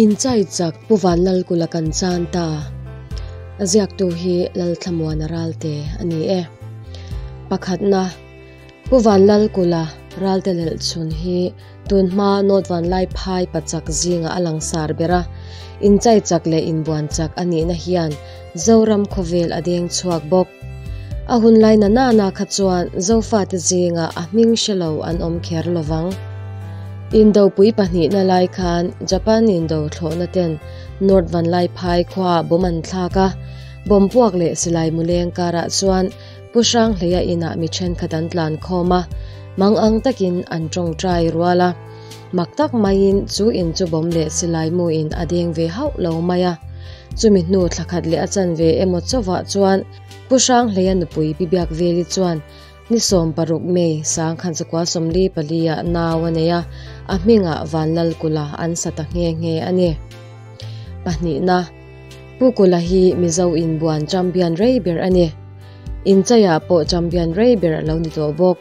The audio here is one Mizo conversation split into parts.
Inchai chak Pu Vanlalkula kan chan ta. A ziaktu hi Lalthlamuana Ralte a ni e. Pakhatna, Pu Vanlalkula Ralte lelhchhun hi tunhma North Vanlaiphai pachak zingah a langsar ber a, inchai chak leh inbuan chak a nihna hian Zoram khawvel a deng chhuak bawk. A hunlai na nana kha chuan Zofate zingah a hming hre lo an awm kher lovang. Indopui pahnihna lai khan Japan indo thlawhna ten North Vanlaiphai khuaah bomb an thlak a, bomb puak leh silai muleng karah chuan Pu Hranghleia inah mi thenkhat an tlan khawm a, mang ang takin an tawngtai rual a. Mak tak maiin chu in chu bomb leh silai muin a deng ve hauh lo mai a. Chumi hnu thla khat leh a chanve emaw chauhah chuan Pu Hranghleia nupui Pi Biakveli chuan ni 16 May 1944 ah nau a nei a, a hmingah Vanlalkula an sa ta nghe nghe a ni. Pahnihna. Pu Kula hi Mizo inbuan champion rei ber a ni. Inchaiah pawh champion rei ber a lo ni tawh bawk.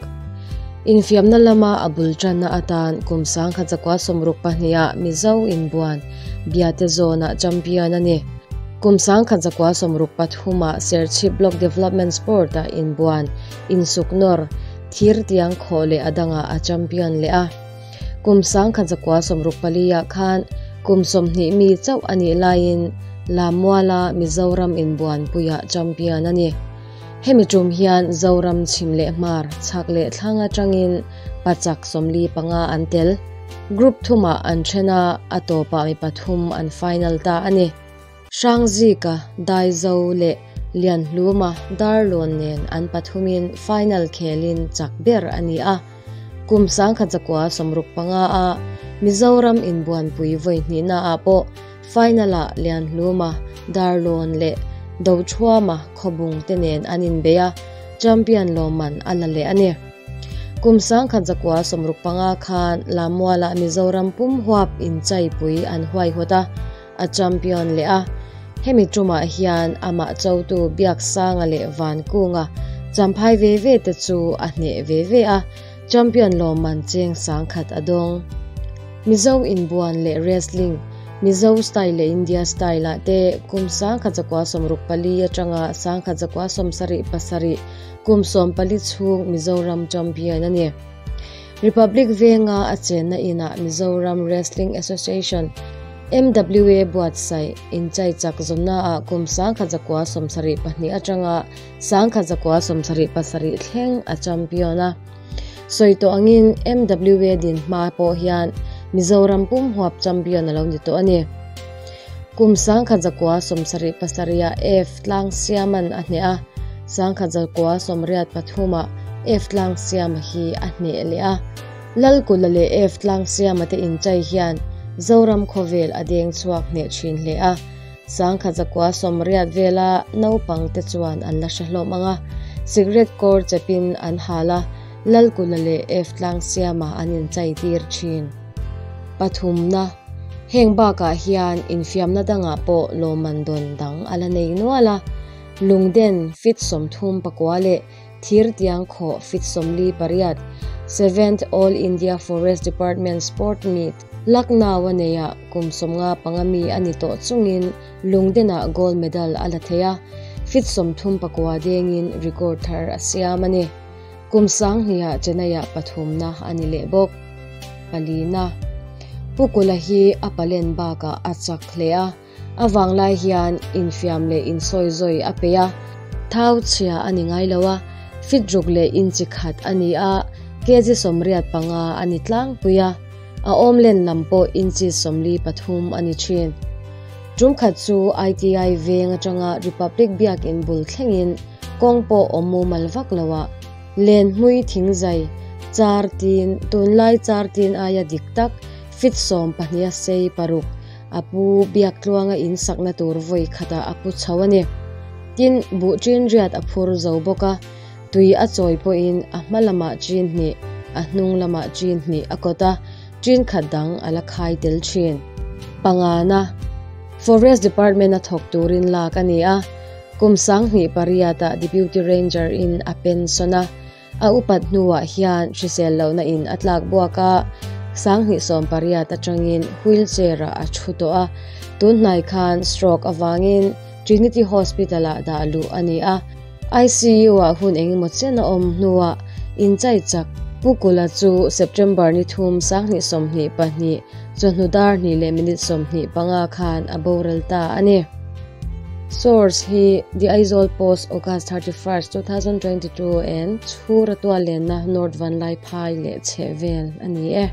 Infiamna lama a bul tanna atan kum 1962 ah Mizo inbuan Biate zawnah champion a ni. Kum 1963 ah Serchhip Block Development Sport ah inbuan insuknawr thir tiang khawh leh a dangah a champion leh a. Kum 1964 ah khan kum 20 mi chauh a nih laiin Lammuala Mizoram inbuanpuiah champion a ni. Hemi tum hian Zoram chhim leh hmar, chhak leh thlang atangin pachak 45 an tel. Group thumah an then a, a tawpah mi pathum an final ta a ni. Hrangzika, Daizo leh Lianhluma Darlawn nen an pathumin final khelin chak ber a ni a. Kum 1965 a Mizoram inbuanpui vawi hnihnaah pawh final-ah Lianhluma, Darlawn leh Doṭhuama Khawbung te nen an inbei a, champion lawmman a la leh a ni. Kum 1965 khan Lammualah Mizoram pum huap inchaipui an huaihawt a, a champion leh a. Hemi tumah hian amah chotu Biaksanga leh Vankunga champhai ve ve te chu a hneh ve ve a, champion lawmman cheng sangkhat a dawng. Mizo inbuan leh wrestling, Mizo style leh India style ah te kum 1964 atanga 1977 kum 14 chhung Mizoram champion a ni. Republic Venga a chenna inah Mizoram Wrestling Association, MWA, buatsaih inchai chak zawmnaah kum 1972 atanga 1977 thleng a champion a. Sawi tawh angin MWA din hma pawh hian Mizoram pum huap champion a lo ni tawh a ni. Kum 1977 ah F tlang siaman a hneh a, 1983 ah F tlang siama hi a hneh leh a. Lalkula leh F tlang siama te inchai hian Zoram khawvel a deng chhuak hneh thin hle a. 1980 vela naupang te chuan an la hre hlawm ang a, cigarette kawr chepin an hal a, Lalkula leh F tlang siama an inchai tir thin. Pathumna, Heng bakah hian infiamna dangah pawh lawmman dawn dang a la nei nual a, Lungden fit 34 leh Thirtiang khawh fit 48, Seventh All India Forest Department Sport Meet, Lucknow a neihah kum 55 mi a ni tawh chungin Lungdenah gold medal a la thei a, fit 34 dengin record thar a siam a ni. Kum 2000ah Chennai-ah pathumna a ni leh bawk. Palina, Pu Kula hi a palen bakah a chak hle a, a vanglai hian infiam leh insawizawi a peih a, thau chhia a ni ngai lo a, fit ruk leh inchi khat a ni a, kg 85 a ni tlangpui a, a awmlen lam pawh inchi 43 a ni thin. Tum khat chu ITI veng atanga Republic Biakin bul thlengin kawng pawh awm mumal vak lo a, len hmui thing zai char tin tunlai char tin aia dik tak fit 12 a sei paruk a pu biak tluanga in sakna tur vawi khatah a pu chho a ni. Tin, buh chin riat a phur zo bawk a, tui a chawi pawhin a hma lamah chin hnih, a hnung lamah chin hnih a kawt a, chin khat dang a la khai tel thin. Pangana, Forest Department a thawk turin lak a ni a, Kum 2008 ah Deputy Ranger in a pension a, a upat hnuah hian hrisel lohna in a tlak buak a, 2018 atangin wheelchair-ah a thu tawh a, tun hnai khan stroke avangin Trinity Hospital-ah dah luh a ni a. ICU-ah hun engemaw chen a awm hnuah inchai chak Pu Kula chu September ni thum 2022 chawhnu dar hnih leh minute 25 khan a boral ta a ni. Source hi The Aizawl Post, August 31st, 2022 and Chhura Tuallenna North Vanlaiphai leh chhehvel a ni e.